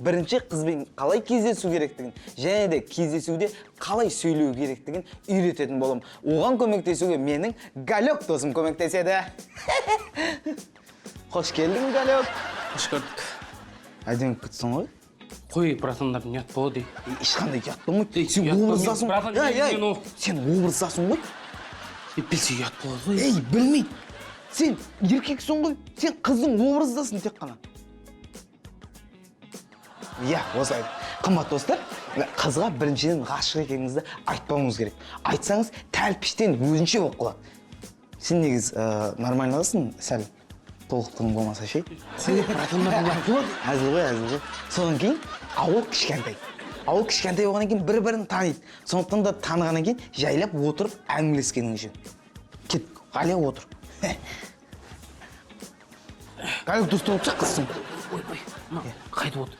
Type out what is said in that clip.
Бірінші қызбен қалай кездесу керектігін және де кездесуде қалай сөйлеу керектігін үйрететін боламын. Оған көмектесуге менің Галек досым көмектеседі. Қош келдің, Галек. Қош көрдік. Әдемі күтсің ғой. Қой, братандар, ұят болады. Ей, ешқандай ұят болмайды. Ей, Сен ұят болмайды. образдасың. Братан, Ей, ей, мен сен образдасың ғой. Ей, білсе, ұят болады ғой. Ей, білмейді. Сен еркексің ғой. Сен қыздың образдасың тек қана. Иә, осылай. Қымбат достар, қызға біріншіден ғашық екеніңізді айтпауыңыз керек. Айтсаңыз, тәлпіштен өзінше болып қалады. Сен негізі нормально қызсың, сәл толықтығың болмаса ше. Қой, братандар, ұят болады. Әзіл ғой, әзіл ғой. Содан кейін ауыл кішкентай. Ауыл кішкентай болғаннан кейін бір бірін таниды. Сондықтан да танығаннан кейін жайлап отырып әңгімелескенің жөн. Кет, Ғалия, отыр. Ғалия, дұрыс болып қызсың. Ой, ой, мына қайтып отыр.